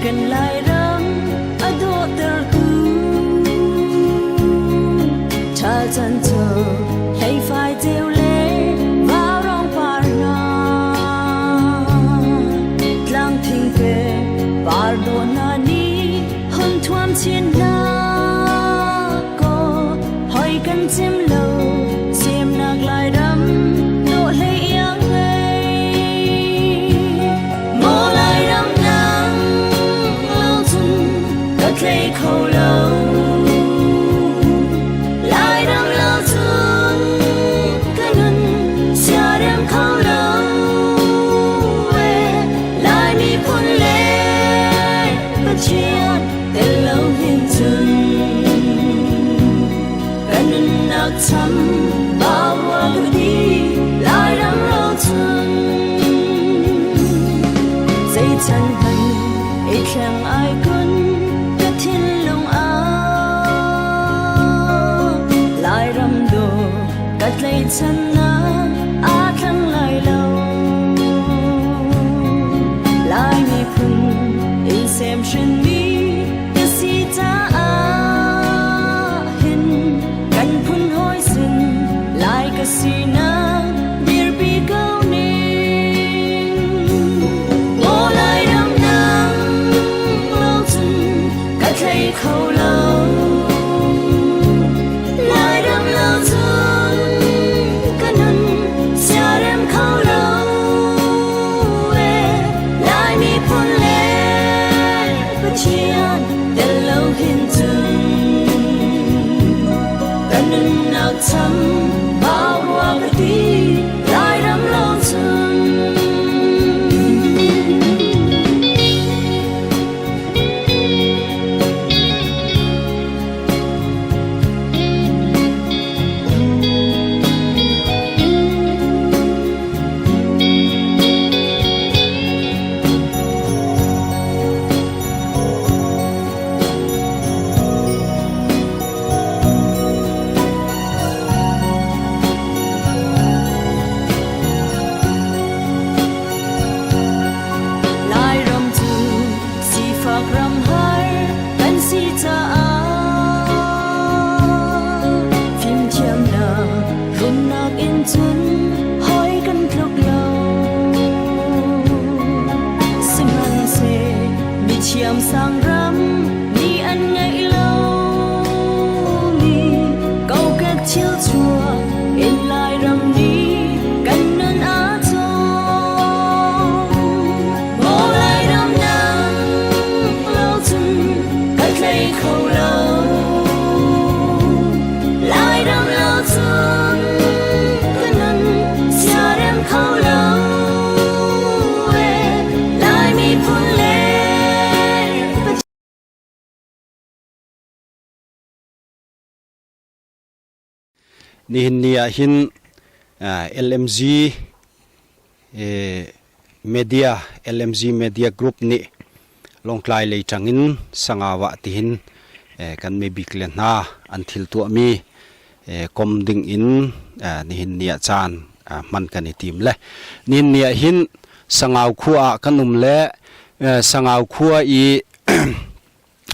Kan Lairam a dawhtertu Ṭhal chan cu hleifai ceu le vaurawng par hna Tlang thingte par dawh hna nih hun thuam chin hna kaw hoi kan cim lo semnak Lairam dawh hlei iang ngei Maw Lairam nang lo cun ka tlei kho lo Lairam lo cun ka nun siarem kho lo Lai miphun le Pathian tel lo hin cun ka nunnak cham bau ka ti Lairam ro cun zei chan hmanh i thleng ai kun ka thinlung ah Lairam dawh ka tlaihchannak aa thleng lai lo. Lai miphun in semhrinmi ka si caah hin kan phun hawi sin Lai ka sinak dirpi ko ning. Maw Lairam nang lo cun ka tlei kho lo. Lairam lo cun ka nun siarem kho lo ee. Lai miphun le Pathian tel lo hin cun ka nunnak cham bau rua ka ti Lairam lo cun. Lairam cu sifak ram har kan si caah fimthiamnak rumnak in cun hawi kan tluk lo. Sihmanhseh mithiam sang ram nih an ngeih lomi kokek thil chuak in Lairam nih kan nun a cawm. Maw Lairam nang lo cun ka tlei kho lo. Lairam lo cun ka nun siarem kho lo. Lai miphun le Nihin ni ah hin LMG Media LMG Media Group nih Lawngtlai lei ṭang in Sangau ah tihin kan mibik le hna an thil tuahmi kom ding in nihin ni ah caan hman kan i tim le nihin ni ah hin Sangau khua ah kan um le Sangau khua i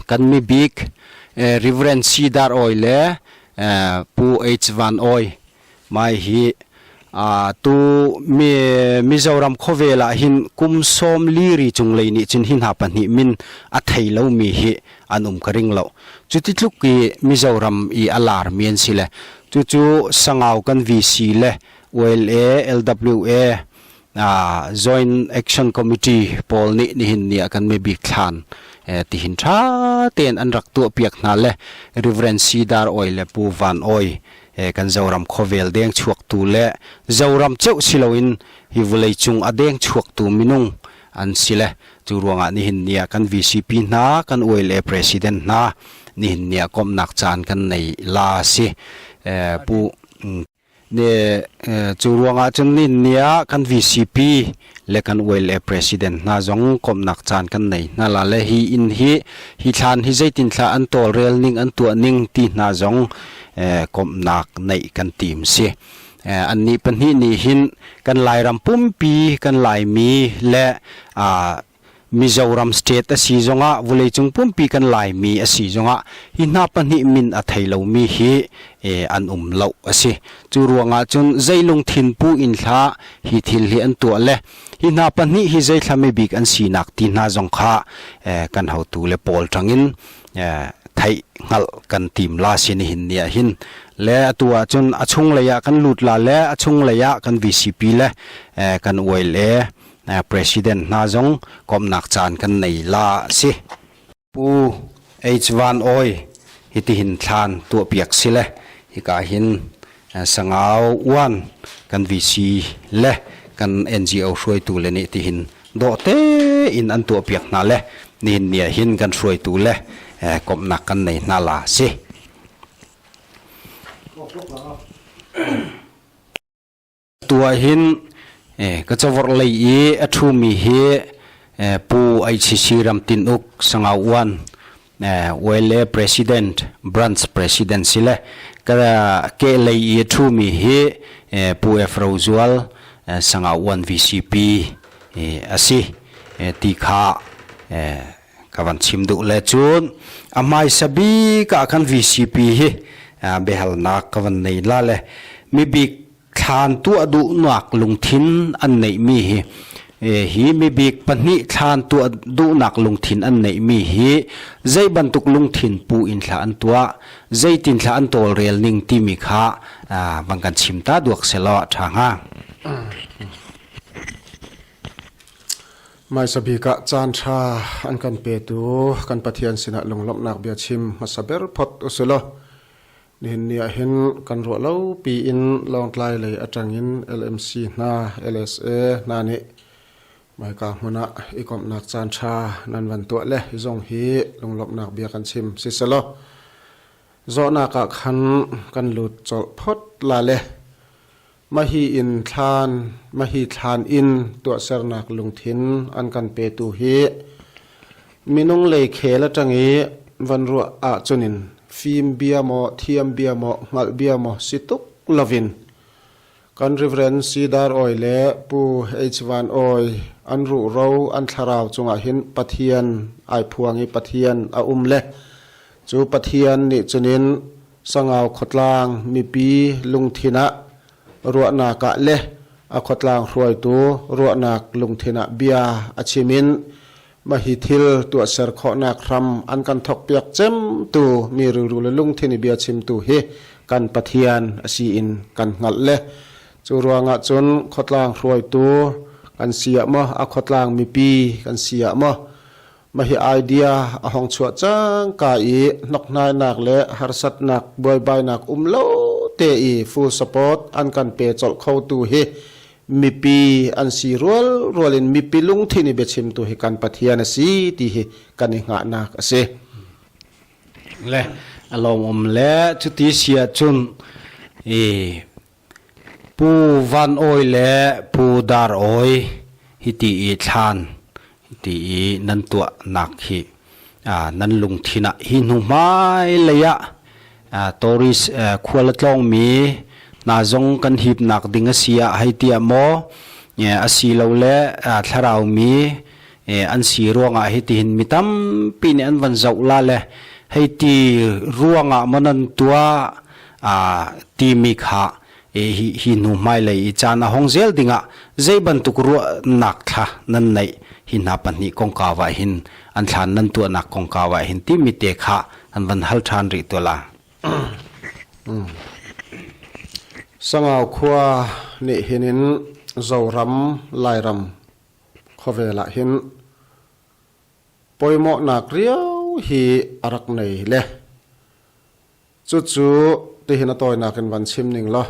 kan mibik Reverend C. Dar Awi le Pu H. Van Awi mai hi tu Mizoram khawvel ah hin kum sawm li ri cung lei nih cun hi hna pahnih min a thei lomi hi an um ka ring lo. Cuti tluk i Mizoram i a lar mi an si le cucu Sangau kan VC le ULA, LWA Joint Action Committee pawl nih nihin ni ah kan mibik thlan tihin ṭha tein an rak tuahpiak hna le Reverend Sidar Oi le Pu Van Oi kan Zoram khuavel deng chuaktu le Zoram ceuh si loin hi vawlei cung a deng chuaktu minung an si le cu ruangah nihin ni ah kan VCP hna kan ULA President hna nihin ni ah komhnak caan kan nei la si Pu Ne cu ruangah cun ni ah kan VCP le kan ULA president hna zong komhnak caan kan nei hna la le hi inn hi hi thlan hi zeitin thla an tawlrel ning an tuah ning ti hna zong komhnak neih kan tim si. Annih pahnih nih hin kan Lairam pumpi kan Laimi le. Mizoram state a si zongah vawleicung pumpi kan Laimi a si zongah hi hna pahnih min a thei lomi hi an um lo a si. Cu ruangah cun zei lungthin pu in hlah hi thil hi an tuah le hi hna pahnih hi zei thlami bik an sinak ti hna zong kha kan hotu le pawl tangin theih hngalh kan tim la si nihin ni ah hin le atu ah cun a chung lei ah kan lut la le a chung lei ah kan VCP le kan ULA president hna zong komhnak caan kan nei la si. Pu H Van Awi hitihin thlan tuahpiak si le hika hin Sangau uan kan VC le kan NGO hruaitu le nih tihin dawh tein an tuahpiak hna le nihin ni ah hin kan hruaitu le komhnak kan nei hna la si. Tu ahhin ka cavorh lei i a ṭhumi hi Pu HCC Ram Tin Uk Sangau Uan YLA President Branch President si le ka kehlei i a ṭhumi hi Pu F Ro Zual Sangau Uan VCP a si ti kha ka van chim duh le cun a hmaisa bik ah khan VCP hi biahalnak ka van nei la le mibik thlan tuah duhnak lungthin an neihmi hi hi mibik pahnih thlan tuah duhnak lungthin an neihmi hi zei bantuk lungthin pu in thla an tuah zeitin thla an tawlrel ning timi kha van kan chim ta duak selaw tha hnga. Hmaisa bik ah caanṭha an kan petu kan Pathian sinah lunglawmhnak bia chim hmasa ber phot usilaw nihin ni ah hin kan ruah lo piin Lawngtlai lei aṭangin LMC hna LSA hna nih hmaika hmun ah i komhnak caanṭha nan van tuah le hi zong hi lunglawmhnak bia kan chim siselaw zawhnak ah khan kan lut colh phot la le Mahhi inn thlan, mahhi thlan inn tuahsernak lungthin an kan petu hi minung lei khel aṭang i van ruah ahcun in fim bia maw, thiam bia maw, hngalh bia maw si tuk loin kan Reverend Sidar Awi le Pu H Van Awi an ruhro an thlarau cungah hin Pathian ai phuang i Pathian a um le cu Pathian nih cunin Sangau khuatlang mipi lungthin ah ruahnak ah le a khuatlang hruaitu ruahnak lungthin ah bia a chim in mahhi thil tuahser khawhnak hram an kan thawkpiak cemtu mi rilru le lungthin i bia chimtu hi kan Pathian a si in kan hngalh le cu ruangah cun khuatlang hruaitu kan si ah maw a khuatlang mipi kan si ah maw Mahhi idea a hong chuah cangka i hnokhnainak le harsatnak buaibainak um lo te i full support an kan pe colh khotu hi mipi an si rual rual in mipi lungthin i biachimtu hi kan Pathian a si ti hi kan i hngahnak a si. Le a lawmawm le cuti si ahcun i Pu Van Awi le Pu Dar Awi hiti i thlan hiti i nan tuahnak hi nan lungthin ah hi hnu hmailei ah tourist khual a tlawngmi hna zong kan hipnak ding a si ah hei tiah maw asilole thlarau mi an si ruangah hitihin mi tampi nih an van zoh la le hei ti ruangah maw nan tuah timi kha hi hi hnu hmailei i caan a hong zel dingah zei bantuk ruahnak thla nan neih hi hna pahnih kongkau ah hin an thlan nan tuahnak kongkau ah hin timi te kha an van hal ṭhan rih tuah la. Sangau khua nih hin in Zoram Lairam khuavel ah hin poimawhnak riau hi a rak nei le Cucu tihin a tawinak in van chim ning law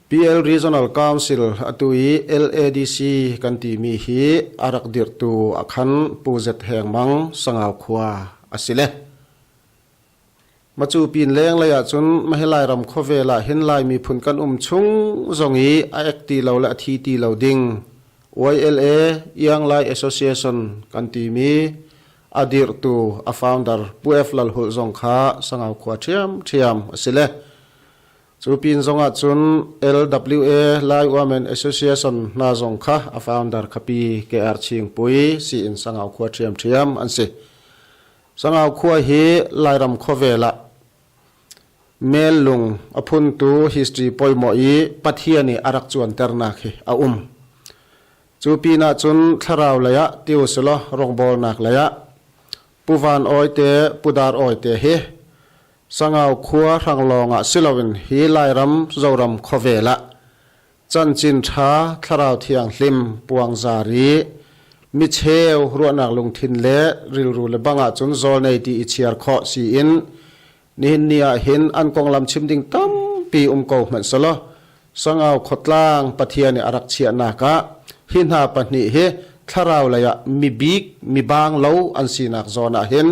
PL Regional Council atu i LADC kan timi hi a rak dirhtu ah khan Pu Zet Heng Mang Sangau khua a si le. Macu pin lenglei ahcun mahi Lairam khuavel ah hin Lai miphun kan um chung zong i a ek ti lo le a thi ti lo ding YLA Young Lai Association kan timi A dirhtu, a founder Pu F. Lal Hulh zong kha Sangau khua ṭhiamṭhiam a si le. Cu pin zongah cun LWA Lai Women Association hna zong kha a founder khapi KR Chingpui siin Sangau khua ṭhiamṭhiam an si. Sangau khua hi Lairam khuavel ah Mellung a phuntu history pawimawh i Pathian i a rak cuanternak hi a um. Cu pinah cun thlarau lei ah ti usilaw rawngbawlnak lei ah Pu Van Awi te Pu Dar Awi te hi Sangau khua hrang lawng ah si loin hi Lairam Zoram khuavel ah Chanchin ṭha Thlarau Thianghlim puangzar i micheu ruahnak lungthin le rilru le bang ahcun zawlnei ti i chiar khawh siin nihin ni ah hin an konglam chim ding tampi um ko hmanh selaw Sangau khuatlang Pathian i a rak chiahnak ah hi hna pahnih hi thlarau lei ah mibik mibang lo an sinak zawn ah hin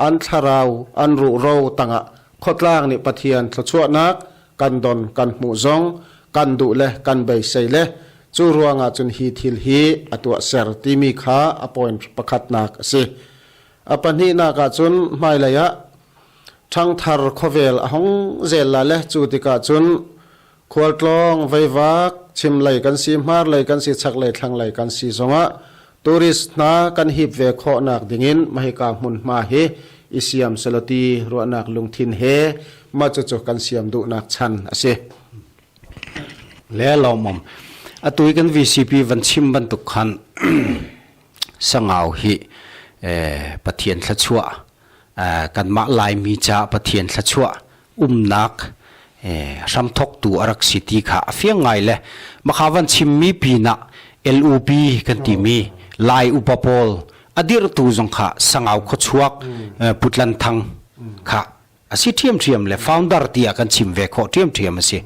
an thlarau an ruhro tangah khuatlang nih Pathian thluachuahnak kan don kan hmuh zong kan duh le kan beisei le cu ruangah cun hi thil hi a tuahser timi kha a point pakhatnak a si. A pahnihnak ah cun hmailei ah ṭhangthar khuavel a hong zel la le cu tikah cun khualtlawng veivak chimlei kan si hmarlei kan si chaklei thlanglei kan si zongah tourist hna kan hip ve khawhnak dingin mahika hmunhma hi i siam seloti ruahnak lungthin he mah cucu kan siam duhnak chan a si. Le lawmawm. Atu i kan VCP van chim bantuk khan sangau hi Pathian thluachuah kanmah Laimi ca Pathian thluachuah umnak hramthawktu a rak si ti kha a fiang ngai le makha van chimmi pinah LUP kan timi Lai upa pawl a dirhtu zong kha Sangau khuachuak Putlan Thang kha a si ṭhiamṭhiam le founder tiah kan chim ve khawh ṭhiamṭhiam a si.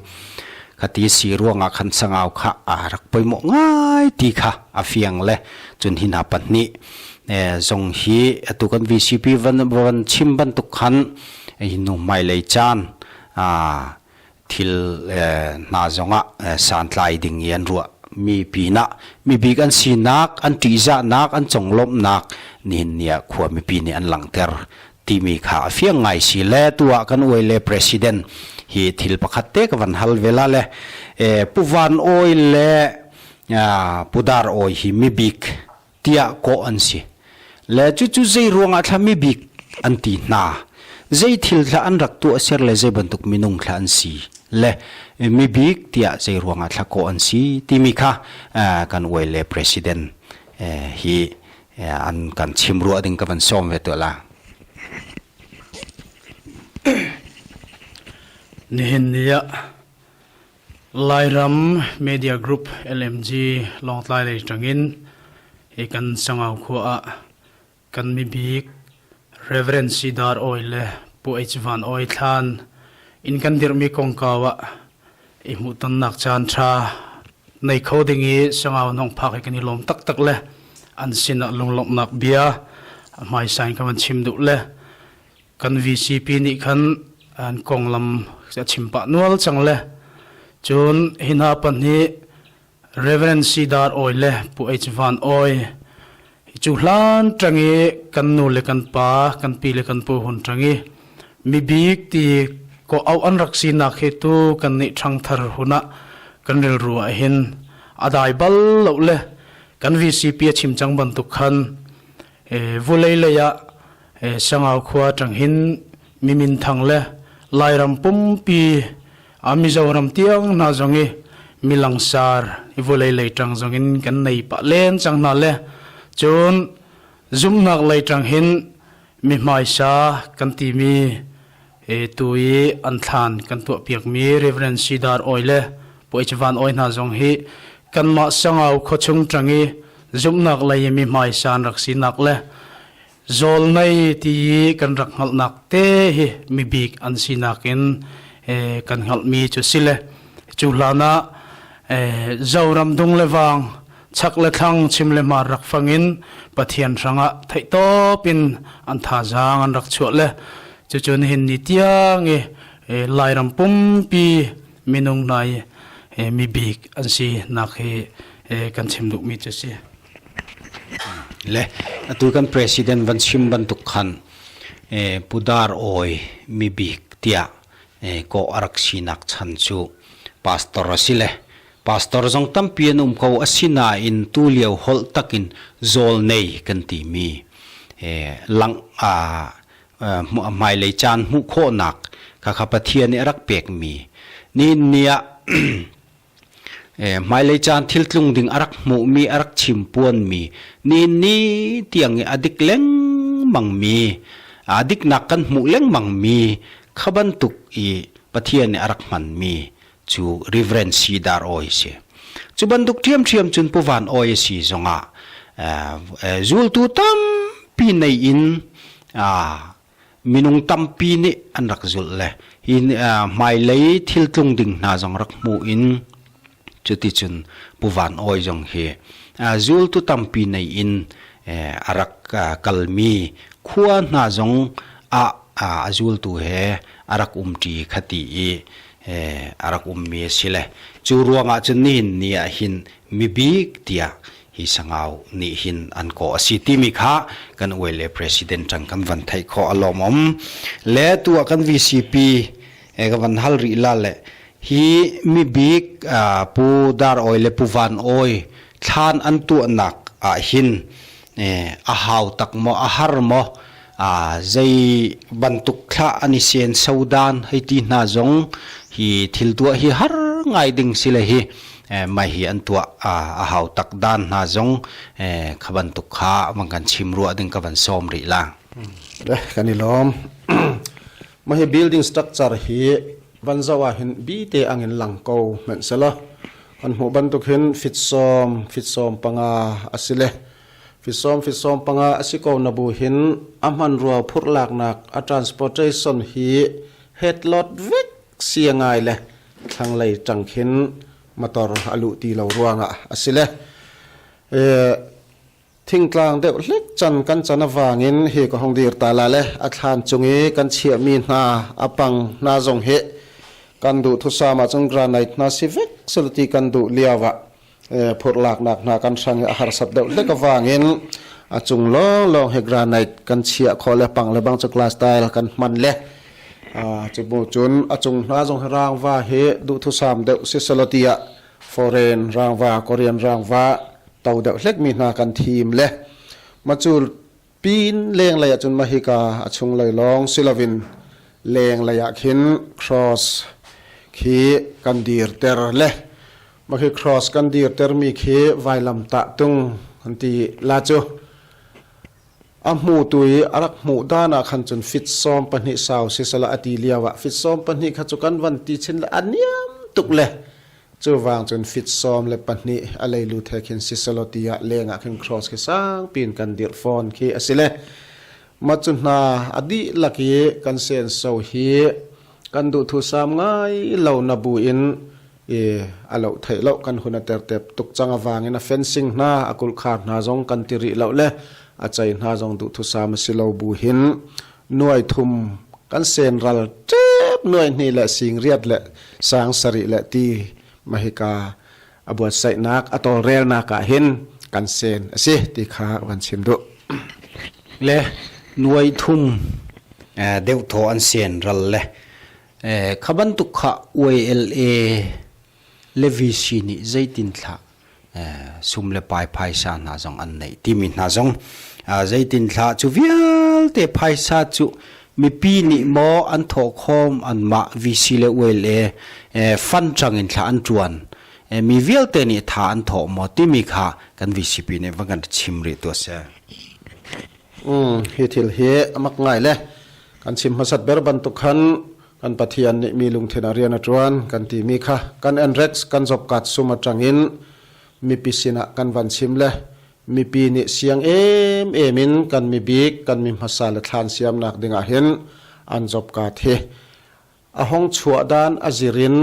Khati si ruangah khan Sangau kha a rak poimawh ngai ti kha a fiang le cun hi hna pahnih zong hi atu kan VCP van van chim bantuk khan hi nu hmailei caan thil hna zongah santlai ding i an ruah mi pinah mibik an sinak an ṭihzahnak an conglawmhnak nihin ni ah khua mipi nih an langhter timi kha a fiang ngai si le tu ah kan uai le president hi thil pakhat te ka van hal vela le Pu Van Awi le Pu Dar Awi hi mibik tiah kawh an si. Le cucu zei ruangah thla mibik an ti hna? Zei thil thla an rak tuah ser le zei bantuk minung thla an si le mibik tiah zei ruangah thla kawh an si timi kha kan uai le president hi an kan chim ruah ding ka van sawm ve tuah la. Nihin ni ah Lairam Media Group LMG Lawngtlai lei ṭangin hi kan Sangau khua ah kan mibik Reverend Sidar Awi le Pu H Van Awi thlan inn kan dirhmi kongkau ah i hmuhtonnak caan ṭha nei kho ding i Sangau nong phak hi kan i lawm taktak le an sinah lunglawmhnak bia a hmaisa in ka van chim duh le Kan VCP nih khan an konglam a chim pah nual cang le cun hi hna pahnih Reverend Sidar Awi le Pu H Van Awi hi cu hlan ṭang i kan nu le kan pa kan pi le kan pu hun ṭang i mibik ti ko au an rak sinak hi tu kan nih ṭhangthar hun ah kan rilru ah hin a dai bal lo le kan VCP a chim cang bantuk khan vulei lei ah Sangau khua ṭang hin mi minthang le Lairam pumpi a Mizoram tiang hna zong i mi langsar i vulei lei ṭang zong in kan nei pah len cang hna le cun zumhnak lei ṭang hin mi hmaisa kan timi tu i an thlan kan tuahpiakmi Reverend Sidar Awi le Pu H Van Awi hna zong hi kanmah Sangau khuachung ṭang i zumhnak lei i mi hmaisa an rak sinak le Zawlnei ti i kan rak hngalhnak te hi mibik an sinak in kan hngalhmi cu si le cu hlan ah Zoram dung le vang chak le thlang chim le hmar rak fang in Pathian hrangah theihtawp in an thazaang an rak chuah le cucu nihin ni tiang i Lairam pumpi minung hna i mibik an si nak hi kan chim duhmi cu si. Le atu kan president van chim bantuk khan Pu Dar Awi mibik tiah Kawh a rak sinak chan cu pastor a si le pastor zong tampi an um ko. Asinain tulio holh takin zawlnei kan timi langh hmailei caan hmuh khawhnak khakha Pathian nih a rak pekmi nihin ni ah Hmailei caan thil tlung ding a rak hmuhmi, a rak chimpuanmi, nihin ni tiang i a dik lengmangmi, a diknak kan hmuh lengmangmi kha bantuk i Pathian nih a rak hmanmi cu Reverend C. Dar Awi a si. Cu bantuk ṭhiamṭhiam cun Pu Van Awi a si zongah zultu tampi nei in minung tampi nih an rak zulh le hi hmailei thil tlung ding hna zong rak hmu in cuticun Pu Van Awi zong hi zultu tampi nei in a rak kalmi khua hna zong ah a zultu he a rak umṭi khati i a rak ummi a si le cu ruangah cun nihin ni ah hin mibik tiah hi sangau nih hin an kawh a si timi kha kan uai le president tang kan van theih khawh a lawmawm le tu ah kan VCP ka van hal rih la le hi mi bik pu Dar Oi le pu Van Oi thlan an tuahnak ah hin a hau tak maw a har maw zei bantuk thla an i sen sodan hei ti hna zong hi thil tuah hi har ngai ding si le hi mai hi an tuah a hau tak dan hna zong kha bantuk kha van kan chim ruah ding ka van sawm rih la. Le kan i lawm. Mah hi building structure hi van zoh ah hin bi te angin lang ko hmenh sela kan hmuh bantuk hin fit sawm fit sawm panga asile fit sawm fit sawm panga asi ko na bu hin a hmanrua phurhlaknak a transportation hi head lot vek sia ngai le thlanglei ṭang khin motor a luh ti lo ruangah a si le thingtlang deuh hlek can kan can avangin hi ka hong dir ta la le a thlan cung i kan chiahmi hna a pang hna zong hi kan duh thusam ahcun granite hna si vek selti kan duh lio ah phurhlaknak hna kan hrang i a harsat deuh hlek avangin a cung lawnglawng hi granite kan chiah khawh le pang le bang cu glass tile kan hman le cu bu cun a cung hna zong hi rangva hi duhthusam deuh si selaw tiah foreign rangva Korean rangva to deuh hlek mi hna kan thim le ma cu pin lenglei ahcun ma hika a chunglei lawng si loin lenglei ah khin cross khi kan dirter le mah khi cross kan dirtermi khi vailamtah tung an ti la cu a hmutu i a rak hmuh dan ah khan cun fit sawm pahnih sau si sala a ti lio ah fit sawm pahnih kha cu kan van ti chin le a niam tuk le Cuvang cun fit 12 a leilu the khin siselaw tiah lengah khin cross khi sang pin kan dirh fawn khi a si le ma cu hna a dihlak i kan senso hi kan duh thu sam ngai lo na bu in i a lo theih lo kan hun a tertep tuk cang awangin a fencing hna a kulhkhar hna zong kan ti rih lo le a chei hna zong duh thu sam a si lo bu hin nuai thum kan sen ral ṭep nuai hnih le sing riat le sang sarih le ti mahika a buatsaihnak a tawlrelnak ah hin kan sen a si ti kha van chim duh. Le nuai thum deuh thaw an sen ral le kha bantuk kha YLA le VC nih zeitin thlah sum le pai phaisa hna zong an neih timi hna zong zeitin thlah cu vialte phaisa cu mipi nih maw an thawh khawm anmah VC le ULA fund changin thla an ṭuan mi vialte nih tha an thawh maw timi kha kan VCP nih va kan chim rih tu a si. Hi thil hi amak ngai le kan chim hmasat ber bantuk khan Kan Pathian nih mi lungthin ah rian a ṭuan kan timi kha kan NREX kan zopkat sum aṭangin mipi sinah kan van chim le mipi nih siang emem in kan mibik kan mi hmasa le thlan siamnak dingah hin an zopkat hi a hong chuah dan a zir in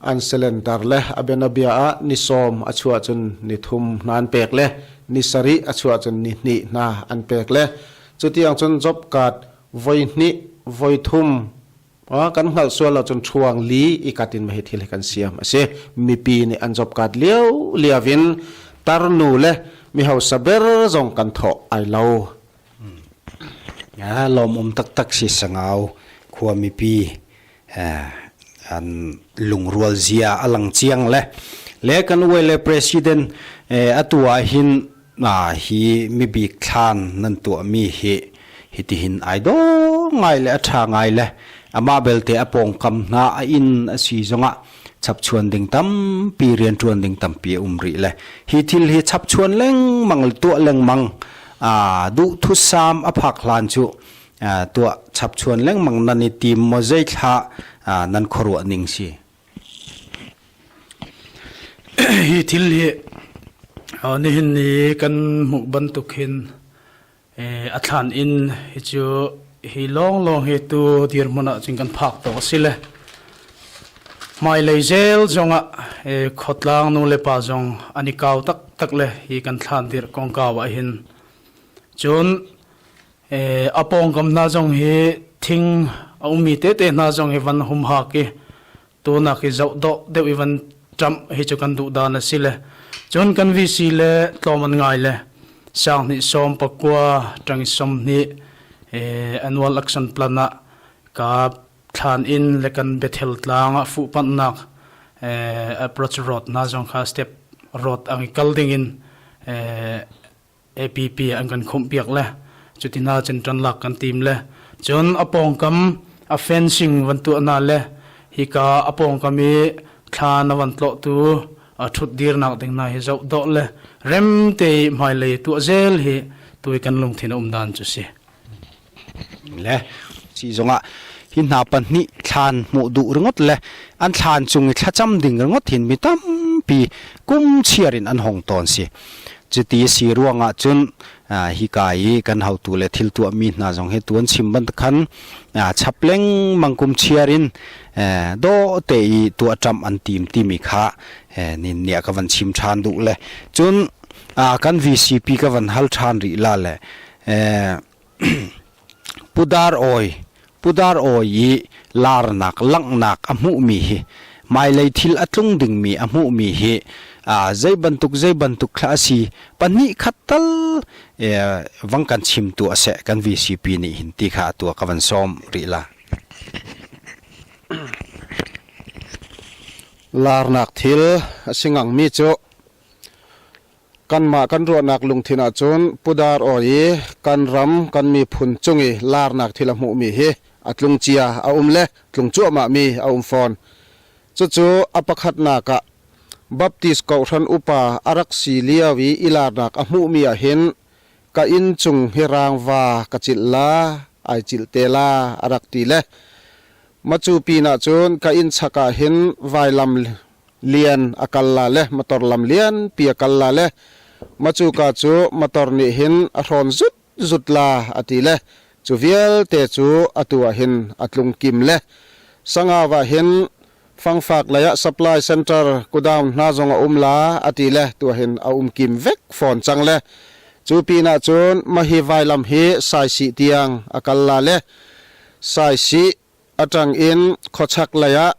an selenter le a bianabia ah ni sawm a chuah cun ni thum hna an pek le ni sarih a chuah cun ni hnih hna an pek le cutiang cun job card voi hnih voi thum kan hngalh sual ahcun ṭhuang li i kat in hi thil hi kan siam a si mipi nih an job card lio lio in tarnu le mi hausa ber zong kan thawh ai lo. Lawmawm taktak si sangau khua mipi. An lungrual zia a lang chiang le le kan uai le president atu ah hin hi mibik thlan nan tuahmi hi hitihin ai dawh ngai le a ṭha ngai le amah belte a pawngkam hna a inn a si zongah chapchuan ding tampi rianṭuan ding tampi a um rih le hi thil hi chapchuan lengmang le tuah lengmang duh thusam a phak hlan cu tuah chapchuan lengmang nan i tim maw zeithla nan khuaruah ning si? Hi thil hi nihin ni kan hmuh bantuk hin a thlan in hi cu hi lawnglawng hi tu dirhmun ah cun kan phak tawk a si le hmailei zel zongah khawtlang nu le pa zong an i kau taktak le hi kan thlan dirh kongkau ah hin cun a pawngkam hna zong hi thing a ummi tete hna zong hi van humhak i tunak i zoh dawh deuh i van ṭamh hi cu kan duh dan a si le cun kan VC le tlawm an ngai le sang hnih sawm pakua ṭang i sawm hnih annual action plan ah ka thlan in le kan Bethel tlang ah fuhpanhnak approach road hna zong kha step road ang i kal ding in APP an kan khumhpiak le cutina cun ṭanlak kan tim le cun a pawngkam a fencing van tuah na le hika a pawngkam i thla na van tlawhtu a ṭhut dirnak ding hna hi zoh dawh le rem te i hmailei tuah zel hi tui kan lungthin a um dan cu si. Le si zongah hi hna pahnih thlan hmuh duh ringot le an thlan cung i thlacam ding ringot hin mi tampi kum chiar in an hong tawn si. Cuti si ruangah cun hika i kan hotu le thil tuahmi hna zong hi tuan chim bantuk khan chap lengmang kum chiar in dawh te i tuah ṭamh an tim timi kha nin nih ka van chim ṭhan duh le cun kan VCP ka van hal ṭhan rih la le Pudar awi Pudar awi i larnak langhnak a hmuhmi hi hmailei thil a tlung dingmi a hmuhmi hi zei bantuk zei bantuk thla a si pahnih khat tal vang kan chim tu a seh kan VCP nih hin ti kha atu ka van sawm rih la. Larnak thil a si ngangmi cu Kanmah kan ruahnak lungthin ahcun Pudar aw i kan ram kan miphun cung i larnak thil a hmuhmi hi a tlung cia a um le tlung cuahmahmi a um fawn. Cucu a pakhatnak ah Baptist kawhhran upa a rak si lio i i larnak a hmuhmi ahhin ka inn cung hi rangva ka cilh la, ai cilh te la a rak ti le macu pinah cun ka inn chak ah hin vailam lian a kal la le motor lam lianpi a kal la le macuka cu motor nih hin a hrawn zut zut la a ti le cu vialte cu atu ah hin a tlung kim le Sangau ah hin fangfak lei ah supply center kudown hna zong a um la a ti le tu hin a um kim vek fawn cang le cu pinah cun mahi vailam hi Saisih tiang a kal la le Saisih Atang in khuachak lei ah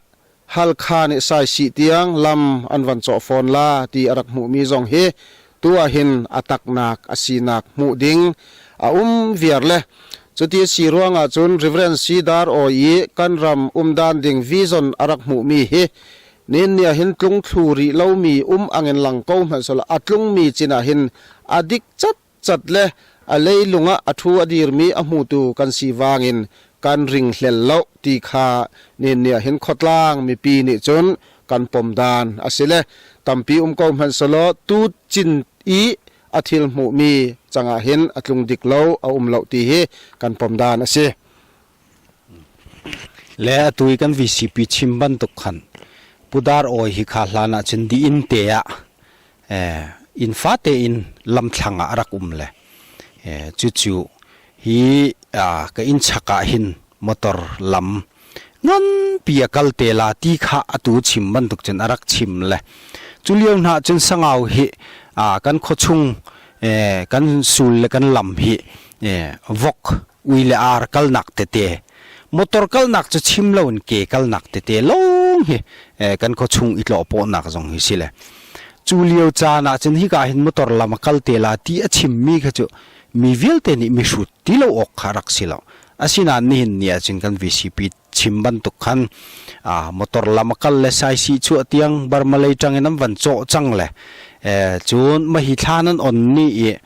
Halkha nih Saisih tiang lam an van cawh fawn la ti a rak hmuhmi zong hi tu ahhin a taknak a sinak hmuh ding a um viar le cuti a si ruangah cun Reverend C. Dar Awi i kan ram umdan ding vision a rak hmuhmi hi nin ni ahhin tlungthlu rih lomi um angin lang ko hmanh selaw a tlungmi cin ahhin a dik cat cat le a leilung ah a ṭhu a dirmi a hmutu kan si vangin kan ringhlel lo ti kha nin nih hin khuatlang mipi nih cun kan pom dan a si le tampi um ko hmanh selaw tu cin i a thil hmuhmi cangah hin a tlung dik lo a um lo ti hi kan pom dan a si. Le atu i kan VCP chim bantuk khan Pudar awi hi kha hlan ah cun di inn te ah inn fate in lamthlang ah a rak um le cucu hi ka inn chak ah hin motor lam nganpi a kal te la ti kha atu chim bantuk cun a rak chim le cu lio hna cun Sangau hi kan khuachung kan sul le kan lam hi vok ui le ar kalnak tete motor kalnak cu chim lo in ke kalnak tete lawng hi kan khuachung i tlawhpawhnak zong hi si le cu lio caan ah cun hika hin motor lam a kal te la ti a chimmi kha cu mi vialte nih mihrut ti lo awk kha rak si lo. Asinain nihin ni ahcun kan VCP chim bantuk khan motor lam a kal le saisih chuah tiang Burma lei ṭang in an van cawh cang le cun mahi thla nan on ni i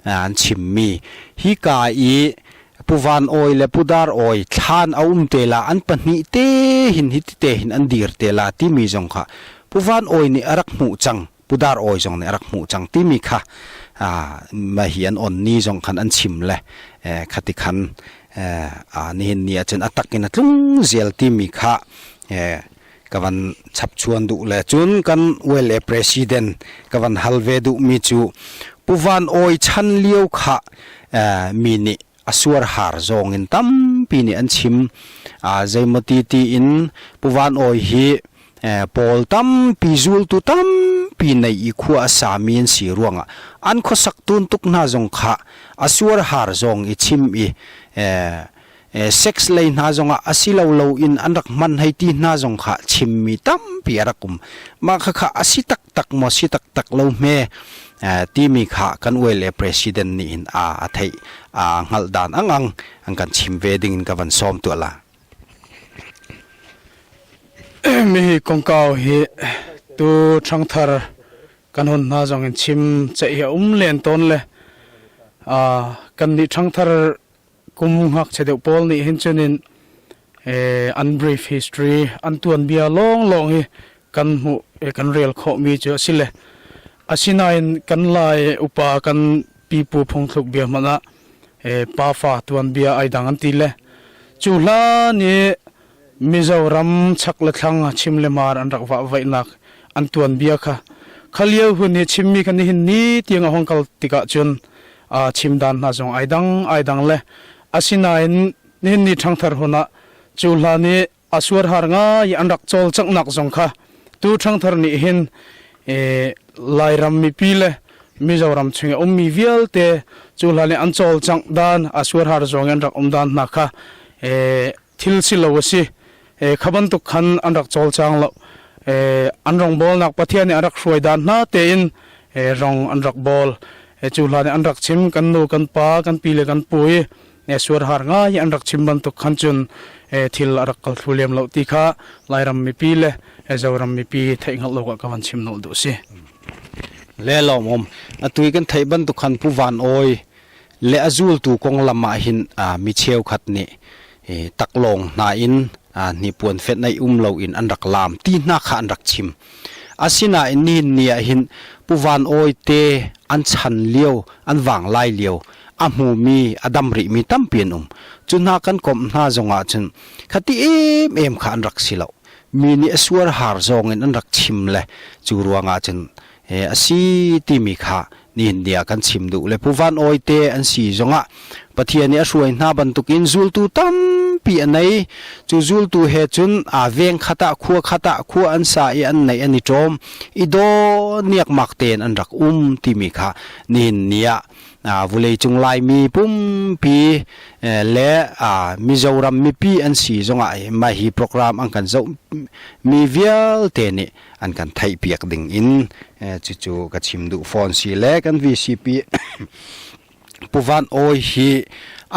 an chimmi hika i Pu Van Awi le Pu Dar Awi thlan a um te la, an pahnih te hin hiti te hin an dir te la timi zong kha Pu Van Awi nih a rak hmuh cang, Pu Dar Awi zong nih a rak hmuh cang timi kha hi an on ni zong khan an chim le khati khan nihin ni ahcun a tak in a tlung zel timi kha ka van chapchuan duh le cun kan ULA president ka van hal ve duh mi cu Pu Van Awi chan lio kha mi nih a suar har zawng in tampi nih an chim. Zeimawti ti in Pu Van Awi hi pawl tampi, zultu tampi nei i khua a sami an si ruangah an khuasak tun tuk hna zong kha a suar har zawng i chim i sex lei hna zongah a si lo lo in an rak hman hei ti hna zong kha chimmi tampi a rak um. Mah khakha a si taktak maw, si taktak lo hme timi kha kan ULA president nih hin a theih, a hngalh dan ang ang an kan chim ve ding in ka van sawm tuah la. Mi kongkau hi tu ṭhangthar kan hun hna zong in chim ceih hi a um len tawn le kan nih ṭhangthar kum ngakchia deuh pawl nih hin cun in an brief history, an tuanbia lawnglawng hi kan hmuh, kan rel khawhmi cu a si le asinain kan Lai upa kan pipu phungthluk bia hmanh ah pafa tuanbia ai dang an ti le cu hlan i Mizoram chak le thlang chim le mar an rak vah vaihnak an tuanbia kha khalio hun hi chimmi kha nihin ni tiang a hong kal tikah cun chim dan hna zong ai dang ai dang le asinain nihin ni ṭhangthar hun ah cu hlan i a suar har ngai an rak cawlcanghnak zong kha tu ṭhangthar nih hin Lairam mipi le Mizoram chung i ummi vialte cu hlan i an cawlcangh dan, a suar har zong in an rak um dan hna kha thil si lo a si. Kha bantuk khan an rak cawlcang lo. An rawngbawlnak Pathian nih a rak hruai dan hna tein rong an rak bawl. Cu hlan i an rak chim, kan nu kan pa kan pi le kan pu i suarhar ngai an rak chim bantuk khan cun thil a rak kal thlu lem lo ti kha Lairam mipi le Zoram mipi theih hngalh lo ah ka van chim nolh duh si. Le lawmawm. Atu i kan theih bantuk khan Pu Van Awi le a zultu konglam ah hin mi cheukhat nih taklawng hna in hnipuan fenh um lo in an rak laam ti hna kha an rak chim. Asinain nihin ni ah hin Pu Van Awi te an chan lio, an vanglai lio a hmumi, a dam rihmi tampi an um. Cu hna kan komh hna zongah cun khati emem kha an rak si lo. Mi nih a suar har zawng in an rak chim le cu ruangah cun a si timi kha nihin ni ah kan chim duh le Pu Van Awi te an si zongah Pathian nih a hruai hna bantukin zultu tampi a nei. Cu zultu he cun aa veng khat ah, khua khat ah khua an sa i an neih, an i ṭawm i daw niakmak tein an rak um timi kha nihin ni ah vawleicung Laimi pumpi le Mizoram mipi an si zongah mah hi program an kan zoh mi vialte nih an kan theihpiak ding in cucu ka chim duh fawn si le kan VCP Pu Van Awi hi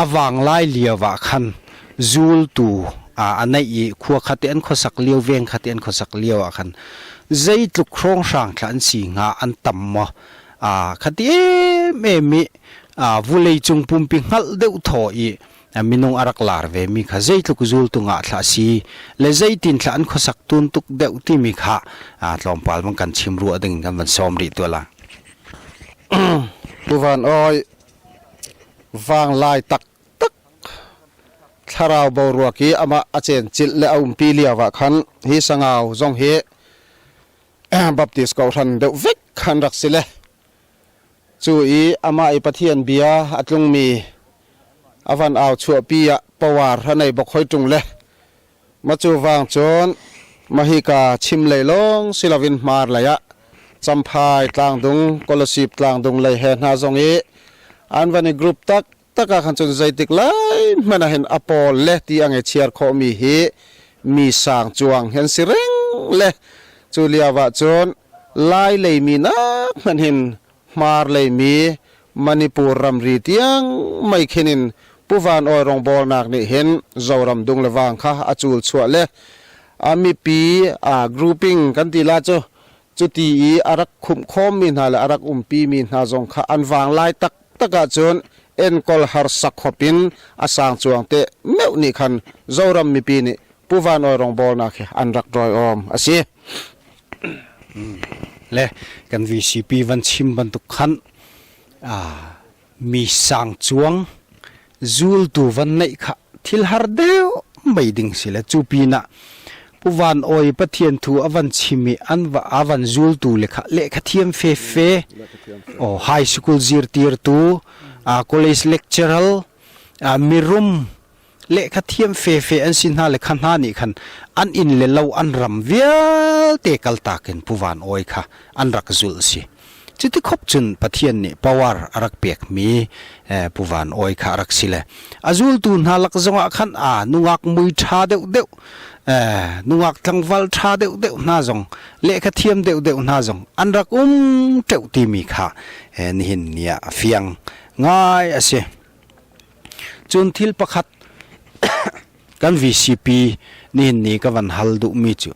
a vanglai lio ah khan zultu a neih i khua khat i an khuasak lio, veng khat i an khuasak lio ah khan zeitluk hrawnghrang thla an si hnga, an tam maw? Khati emem i vuleicung pumpi hngalh deuh thaw i minung a rak lar ve mi kha zeitluk zultu ngah thla si le zeitin thla an khuasak tun tuk deuh timi kha tlawmpal bang kan chim ruah ding kan van sawm rih tuah la. Pu Van Awi, vanglai tak tak thlarau boruak i amah a cencilh le a umpi lio ah khan hi Sangau zong hi Baptist kohhran deuh vek khan rak si le cu i amah i Pathian bia a tlungmi a van au chuahpi ah power a nei bok hoi ṭung le ma cu vang cun mahika chim lei lawng si loin hmar lei ah Champhai tlangdung, Kolasib tlangdung lei he hna zong i an van i group tak tak ah khan cun zeitik lai hmanh ah hin a pawl le ti a ngei chiar khawhmi hi mi sang cuang hi an si reng le cu lio ah cun Lai leimi nak hmanh hin Hmar leimi Manipur ramri tiang mei khin in. Pu Van Awi rawngbawlnak nih hin Zoram dung le vang kha a cul chuah le a mipi a grouping kan ti la cu cuti i a rak khumh khawmmi hna le a rak umpimi hna zong kha an vang lai taktak ahcun enkawl harsa khop in a sang cuang te meuh nih khan Zoram mipi nih Pu Van Awi rawngbawlnak hi an rak rawiawm a si. Le kan VCP van chim bantuk khan mi sang cuang zultu van neih kha thil har deuh mei ding si le cu pinah Pu Van Awi Pathian thu a van chim i an va a van zultu le kha lehkha thiam fefe o high school zirtirtu college lecturer mirum lehkha thiam fefe an si hna le kha hna nih khan an inn le lo an ram vialte kaltak in Pu Van Awi kha an rak zulh si. Cuti khop cun Pathian nih power a rak pekmi Pu Van Awi kha a rak si le a zultu hna lak zongah khan a nungak mui ṭha deuhdeuh nungak tlangval ṭha deuhdeuh hna zong lehkha thiam deuhdeuh hna zong an rak um ṭeuh timi kha nihin ni ah a fiang ngai a si. Cun thil pakhat kan VCP nihin ni ka van hal duhmi cu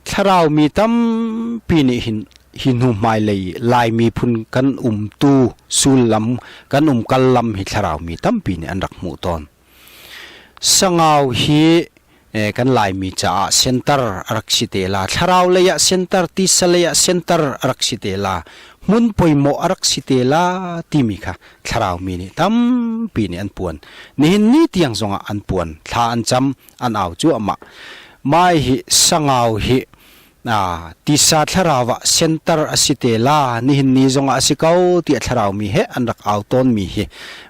thlarau mi tampi nih hin hi hnu hmailei Lai miphun kan umtu sullam kan umkal lam hi thlarau mi tampi nih an rak hmuh tawn. Sangau hi kan Laimi caah center a rak si te la. Thlarau lei ah center, tisa lei ah center a rak si te la. Hmun poimawh a rak si te la timi kha thlarau mi nih tampi nih an puan. Nihin ni tiang zongah an puan. Thla an cam, an au cuahmah. Mai hi sangau hi tisa thlarau ah center a si te la nihin ni zongah a si ko tiah thlarau mi he an rak au tawn mi hi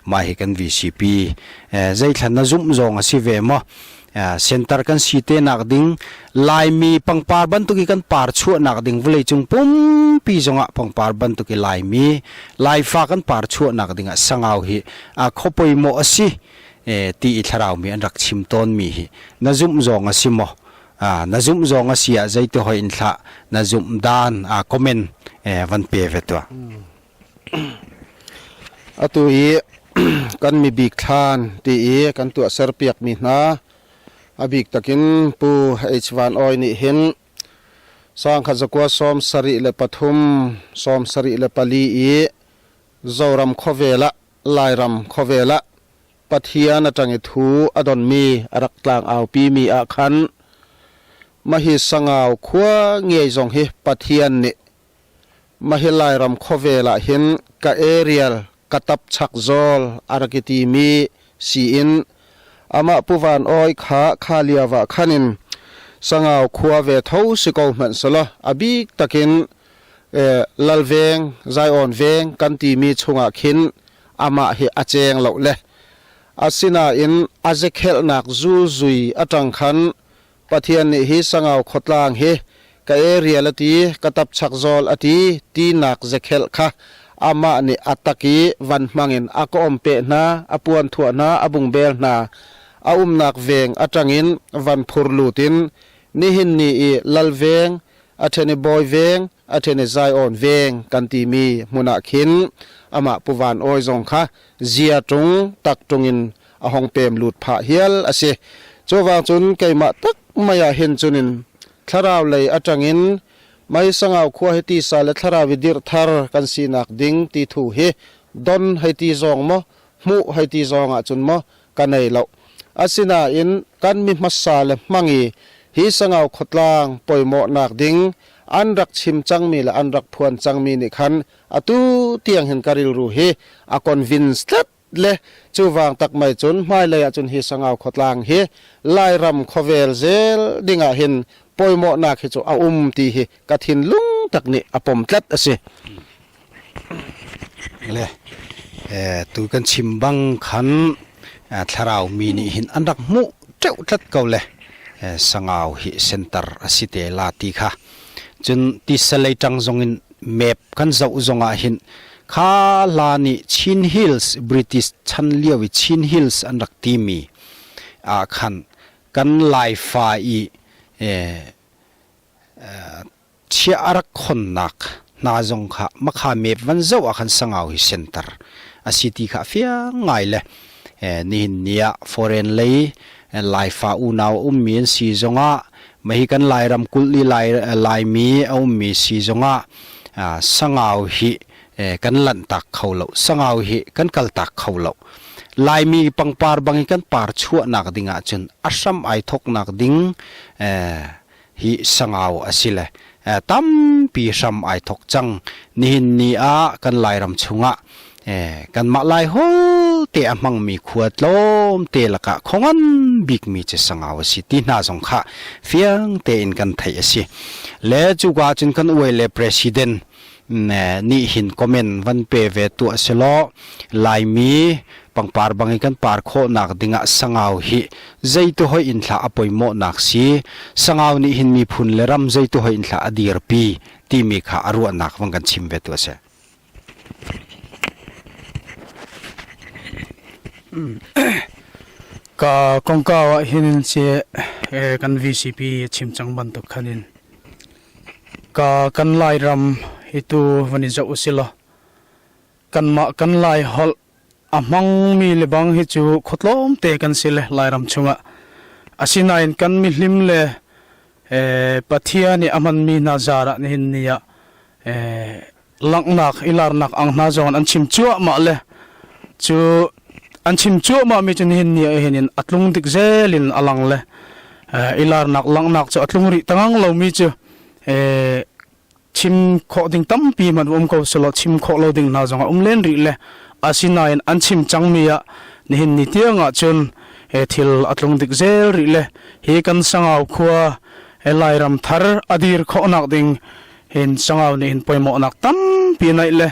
mai hi kan VCP zeithlan na zumh zong a si ve maw center kan si te nak ding Laimi pangpar bantuk i kan par chuah nak ding vawlei cung pumpi zongah pangpar bantuk i Laimi Laifa kan par chuah nak ding ah sangau hi a khopoi maw a si ti i thlarau mi an rak chim tawn mi hi na zumh zong a si maw na zumh zong a si ah zeiti hoi in thlah na zumh dan comment van pe ve tuah. Atu i kan mibik thlan ti i kan tuah serpiak mi hna a bik takin Pu H Van Awi nih hin 1973 74 i Zoram khuavel ah Lairam khuavel ah Pathian a ṭang i thu a donmi a rak tlangaupi-mi ah khan mahhi Sangau khua ngei zong hi Pathian nih mahhi Lairam khuavel ah hin ka erial ka tapchak zawl a rak i timi siin amah Pu Van Awi kha kha lio ah khan in Sangau khua ve tho si ko hmanh selaw a bik takin Lalveng, Zion veng kan timi chungah khin amah hi a cheng lo le asinain a zekhelhnak zulzui aṭang khan Pathian nih hi Sangau khuatlang hi ka erial a ti, ka tapchak zawl a ti tinak zekhelh kha amah nih a tak i van hmangin a ka um peh hna, a puan thuah hna, a bungbel hna, a umnak veng aṭangin van phur lut in nihin ni i lal veng, a ṭhen i bawi veng, a ṭhen i Zion veng kan timi hmun ah khin amah Pu Van Awi zong kha zia ṭung tak ṭung in a hong pem lut phah hial a si. Cuvang cun keimah tak mei ah hin cun in thlarau lei aṭangin mei sangau khua hi tisa le thlarau i dirh thar kan sinak ding ti thu hi don hei ti zong maw hmuh hei ti zong ah cun maw ka nei lo. Asinain kan mi hmasa le hmang i hi sangau khuatlang poimawhnak ding an rak chim cangmi le an rak phuan cangmi nih khan atu tiang hin ka rilru hi a convince tlat le cuwang tak mai cun hmailei ah cun hi sangau khuatlang hi Lairam khuavel zel dingah hin poimawhnak hi cu a um ti hi ka thinlung tak nih a pom tlat a si. Le tu kan chim bang khan thlarau mi nih hin an rak hmuh teuh tlat ko le sangau hi center a si te la ti kha cun tisalei tang zong in map kan zoh zong ah hin kha hla nih Chin Hills British chan lio i Chin Hills an rak timi ah khan kan Laifa i Chiah a rak khonnak hna zong kha makha mep van zoh ah khan sangau hi center a si ti kha fiang ngai le nihin ni ah foreign lei Laifa unau a ummi an si zongah mahi kan Lairam kulh i Lai Laimi a ummi si zongah Sangau hi kan lanhtak kho lo. Sangau hi kan kaltak kho lo. Laimi pangpar bang i kan par chuahnak ding ahcun a hram ai thoknak ding hi Sangau a si le tampi hram ai thok cang. Nihin ni ah kan Lairam chungah kanmah Laiholh te a hmangmi khua tlawmte lakah khuangan bikmi cu Sangau a si ti hna zong kha fiang tein kan theih a si. Le cuka cun kan uai le president nih hin comment van pe ve tuah selaw Laimi pangpar bang in kan par khawhnak dingah Sangau hi zeitu hoi in thla a poimawhnak si Sangau nih hin miphun le ram zeitu hoi in thla a dirpi timi kha a ruahnak van kan chim ve tuah seh. Ka kongkau ah hin che kan VCP chim cang bantuk khanin Ka kan Lairam hi tu van i zoh usilaw kanmah kan Lai holh a hmangmi le bang hi cu khuatlawm te kan si le Lairam chungah. Asinain kan mihlim le Pathian i a hmanmi hna zar ah nihin ni ah langhnak i larnak ang hna zong an chim cuahmah le cu an chim cuahmah mi cu nihin ni ah hin in a tlung dik zel in a lang le i larnak langhnak cu a tlung rih tangang lomi cu chim khawh ding tampi man um ko selaw chim khawh lo ding hna zong a um len rih le asinain an chim cangmi ah nihin ni tiang ah cun he thil a tlung dik zel rih le hi kan Sangau khua he Lairam thar a dir khawhnak ding hin Sangau nih hin poimawhnak tampi naih le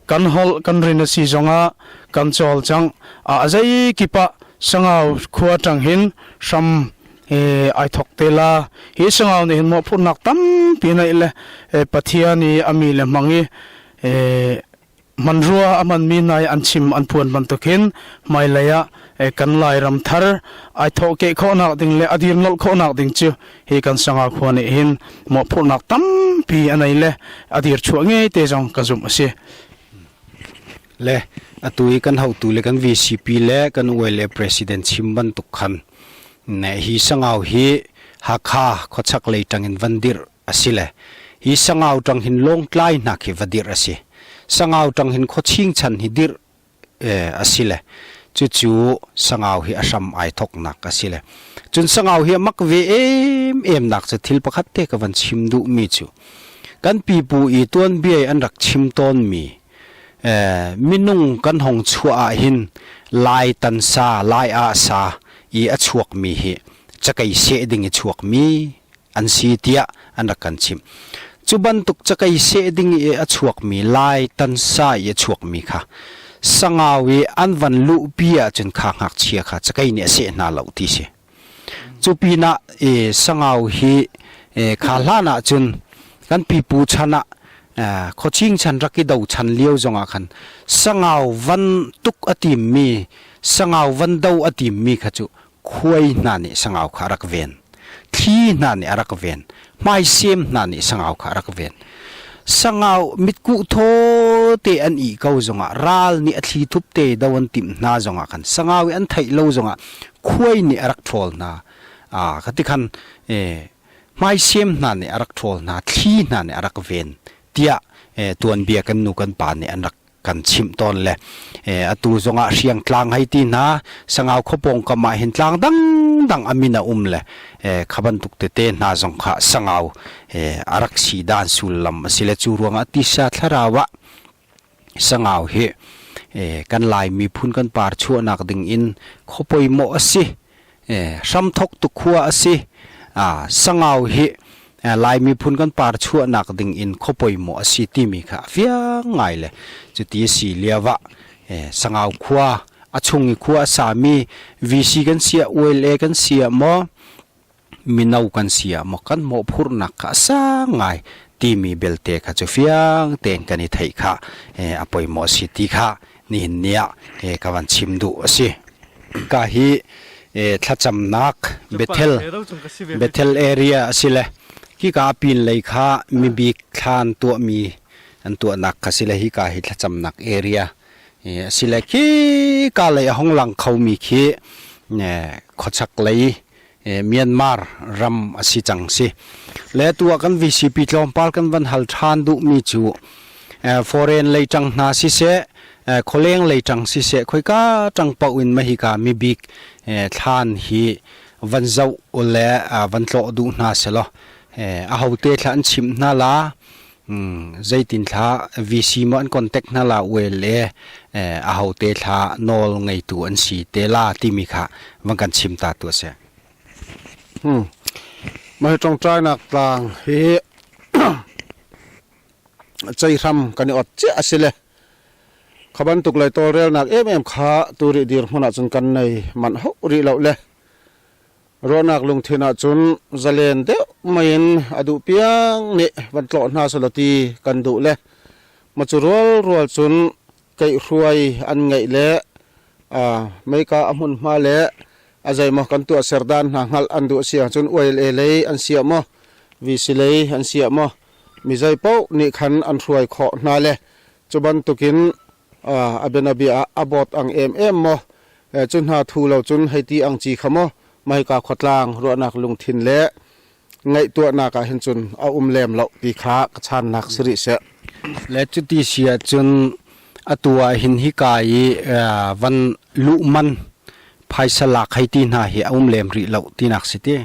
kan holh kan rin a si zongah kan cawlcangh a zei kip ah Sangau khua ṭang hin hram ai thok te la. Hi Sangau nih hin mawhphurhnak tampi naih le Pathian i a mi le hmang i Hmanrua a hmanmi hna i an chim an phuan bantukin hmailei ah kan Lairam thar ai thawhkeh khawhnak ding le a dirnolh khawhnak ding cu hi kan Sangau khua nih hin mawhphurhnak tampi a nei le a dirchuah ngei te zong ka zumh a si. Le atu i kan hotu le kan VCP le kan ULA president chim bantuk khan ne hi Sangau hi Hakha khuachak lei tangin van dirh a si le hi Sangau ṭang hin Lawngtlai hna khi va dirh a si. Sangau ṭang hin khuaching chan hi dirh a si le cucu Sangau hi a hram ai thoknak a si le cun Sangau hi a mak ve emem nak cu thil pakhat te ka van chim duh mi cu kan pipu i tuanbia i an rak chim tawn mi minung kan hong chuah ah hin Lai tansa Lai ah sa i a chuak mi hi cakei seh ding i chuak mi an si tiah an rak kan chimh. Cu bantuk cakei seh ding i a chuakmi Lai tansa i a chuakmi kha Sangau i an van luhpi ahcun kha ngakchia kha cakei nih a seh hna lo ti si. Cu pinah i Sangau hi kha hlan ahcun kan pipu chan ah khuaching chan rak i do chan lio zongah khan Sangau van tuk a timmi Sangau van do a timmi kha cu khuai hna nih sangau kha a rak ven thli hna nih a rak ven hmaisem hna nih sangau kha a rak ven sangau mitkuh thaw te an ih ko zongah ral nih a thli thup te do an timh hna zongah khan sangau i an theih lo zongah khuai nih a rak ṭhawl hna a khati khan hmaisem hna nih a rak ṭhawl hna thli hna nih a rak ven tiah tuanbia kan nu kan pa nih an rak kan chimh tawn le atu zongah hriang tlang hei ti hna Sangau khuapawng kam ah hin tlang dangdang a min a um le kha bantuk tete hna zong kha Sangau a rak si dan sullam a si le cu ruangah tisa thlarau ah Sangau hi kan Lai miphun kan par chuahnak ding in khuapoi mawh a si hramthok tu khua a si. Sangau hi Lai miphun kan par chuahnak ding in khuapoi maw a si timi kha a fiang ngai le cuti a si lio ah Sangau khua a chung i khua a sami VC kan si ah ULA kan si ah maw mino kan si ah maw kan mawhphurhnak kha a sang ngai timi belte kha cu fiang tein kan i theih kha a poimawh a si ti kha nihin ni ah ka van chim duh a si. Ka hi thlacamnak Bethel Bethel area a si le hika pin lei kha mibik thlan tuahmi an tuahnak kha si le hika hi thlacamnak area. Asile khi ka lei a hong lang khomi khi khuachak lei Myanmar ram a si cang si. Le tu ah kan VCP tlawmpal kan van hal ṭhan duhmi cu foreign lei ṭang hna siseh, khualeng lei ṭang siseh, khoika ṭang paoh in mahika mibik thlan hi van zoh le van tlawh duh hna selaw ahote thla an chimh hna la, zeitin thla VC maw an contact hna la uel le ahote thla nawl ngeitu an si te la timi kha van kan chim ta tu a si. Mah hi ṭongṭainak tlang hi ceihram kan i ot cia a si le kha bantuk lei tawlrelnak emem kha turi dirhmun ahcun kan nei manh hauh rih lo le Ruahnak lungthin ahcun zalen deuh mei in a duh piang nih van tlawh hna selaw ti kan duh le macu rualrual cun keihhruai an ngeih le meika a hmunhma le a zeimaw kan tuahser dan hna hngalh an duh si ahcun ULA lei an siah maw VC lei an siah maw mi zei paoh nih khan an hruai khawh hna le cu bantukin a bianabia ah a bawt ang emem maw cu hna thu lo cun hei ti ang ci kha maw mahika khuatlang ruahnak lungthin le ngaihtuahnak ah hin cun a um lem lo ti kha ka channak si rih seh. Le cuti si ahcun atu ah hin hika i van luh man phaisa lak hei ti hna hi a um lem rih lo tinak si ti.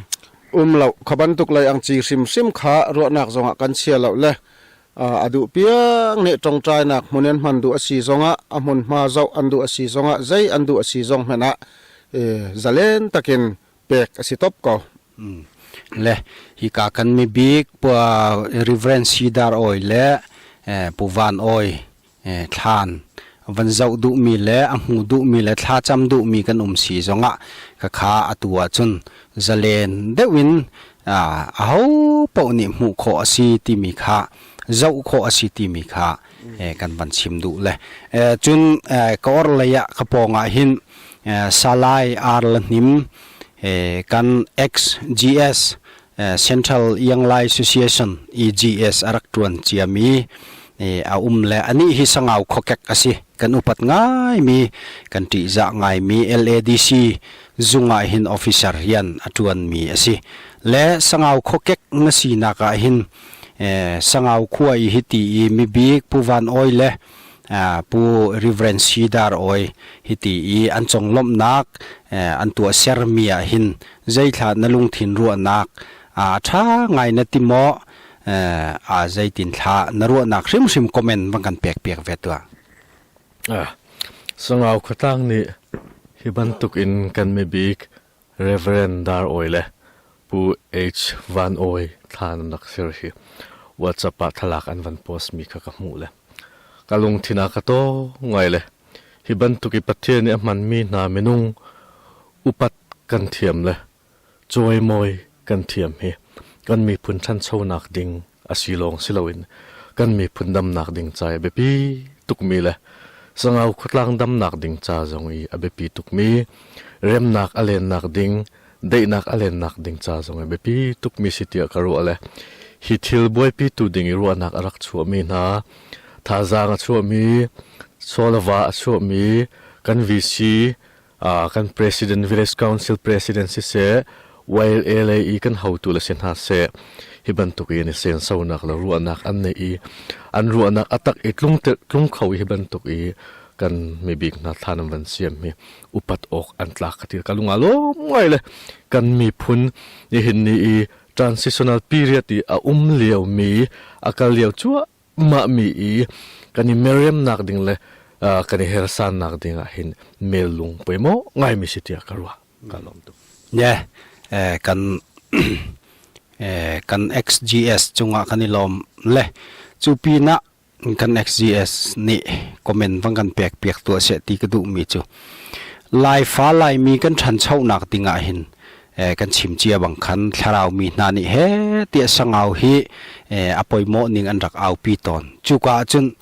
Um lo kha bantuk lei ang ci hrimhrim kha ruahnak zongah kan chia lo le A duh piang nih ṭongṭainak hmun in hman duh a si zongah a hmunhma zoh an duh a si zongah zei an duh a si zong hmanh ah zalen takin pek a si top ko. Le hika kan mibik Reverend Sidar Awi le Pu Van Awi thlan van zoh duhmi le a hmu duhmi le thlacam duhmi kan um si zongah khakha atu ahcun zalen deuh in aho paoh nih hmuh khawh a si timi kha zoh khawh a si timi kha kan van chim duh le cun ka or lei ah ka pawng ah hin Salai Ar La Hnim kan XGS Central Young Lai Association EGS a rak ṭuan ciami a um le anih hi Sangau khuakek a si. Kan upat ngaimi, kan ṭihzah ngaimi LADC zung ah hin officer rian a ṭuanmi a si. Le Sangau khuakek na sinak ah hin Sangau khua i hiti i mibik Pu Van Awi le Pu Reverend Sidar Awi hiti i an conglawmhnak an tuahsermi ah hin zeithla na lungthin ruahnak a ṭha ngai na ti maw a zeitin thla na ruahnak hrimhrim comment van kan pek piak ve tuah. Sangau khuatlang nih hi bantuk in kan mibik Reverend Dar Awi le Pu H Van Awi thla nan rak ser hi WhatsApp ah thlalak an van post mi kha ka hmuh le ka lungthin ah ka taw ngai le hi bantuk i Pathian nih a hmanmi hna minung upat kan thiam le cawimawi kan thiam hi kan miphun ṭhanchonak ding a si lawng si loin kan miphun damnak ding ca i a biapi tukmi le Sangau khuatlang damnak ding ca zong i a biapi tukmi remnak a lennak ding daihnak a lennak ding ca zong i biapi tukmi si tiah ka ruah le hi thil buaipi tu ding i ruahnak a rak chuahmi hna thazaang a chuahmi solava a chuahmi kan VC kan president village council president siseh YLA lei i kan hotu le si hna seh hi bantuk in i sensonak le ruahnak an nei i an ruahnak a tak i tlung tlung kho i hi bantuk i kan mibik hna thlan an van siam hi upat awk an tlak ka ti ka lunga lawm ngai le kan miphun nihin ni i transitional period i a um lio mi a kal lio cuah mah mi i kan i meremnak ding le kan i hersannak ding ah hin mellung poimaw ngaimi si tiah ka ruah ka lawm tuk. Yeah, kan kan XGS cungah kan i lawm le cu pinah kan XGS nih comment vang kan pek piak tuah seh ti ka duh mi cu Laifa Laimi kan ṭhanchonak dingah hin kan chim cia bang khan thlarau mi hna nih he tiah sangau hi a poimawh ning an rak aupi tawn. Cuka ahcun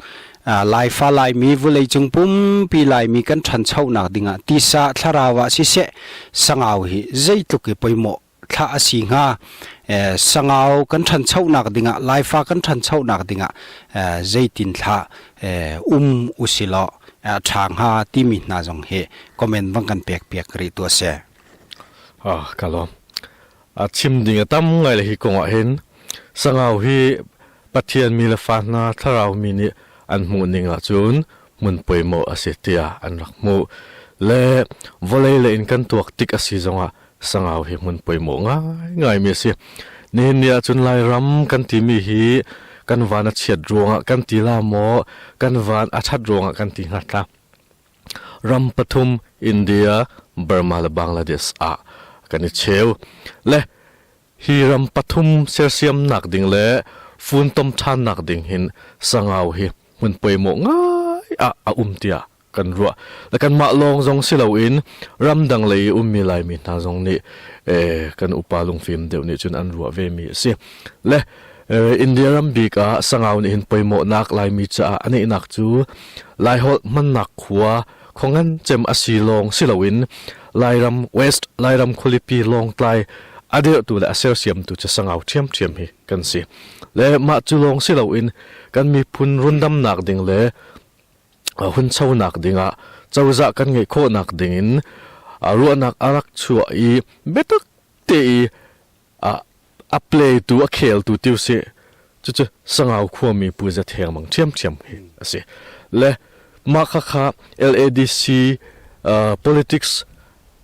Laifa Laimi vawleicung pumpi Laimi kan ṭhanchonak dingah tisa thlarau ah siseh sangau hi zeitluk i poimawh thlah a si hnga sangau kan ṭhanchonak dingah Laifa kan ṭhanchonak dingah zeitin thlah um usilaw. A ṭha hnga timi hna zong hi comment van kan pek piak rih tuah seh. Ah, ka lawm. A chim ding a tam ngai le hi kong ah hin Sangau hi Pathian mi le fa hna thlarau mi nih an hmuh ning ahcun hmun poimaw a si tiah an rak hmuh. Le vawlei le in kan tuak tik a si zongah Sangau hi hmun poimaw ngaingai mi a si. Nihin ni ahcun Lairam kan timi hi kan van a chiat ruangah kan ti la maw, kan van a ṭhat ruangah kan ti hnga tla. Ram pathum India, Burma le Bangladesh ah kan i cheu. Le hi ram pathum sersiamnak ding le funtom ṭhannak ding hin Sangau hi hmun poimawh ngai ah a um tiah kan ruah. Le kanmah lawng zong si loin ramdang lei i ummi Laimi hna zong nih kan upa lungfim deuh nih cun an ruah vemi a si. Le India ram bik ah Sangau nih hin poimawhnak Laimi caah a neihnak cu Laiholh hmannak khua khuangan cem a si lawng si loin Lairam West Lairam khualipi Lawngtlai a dirhtu le a sersiamtu cu Sangau ṭhiamṭhiam hi kan si. Le mah cu lawng si loin kan miphun rundamnak ding le hunchonak dingah cozah kan ngeih khawhnak dingin ruahnak a rak chuah i biatak te i a play tu a khel tu tiu si cucu Sangau khuami Pu Za Theng Mang ṭhiamṭhiam hi a si. Le mah khakha LADC politics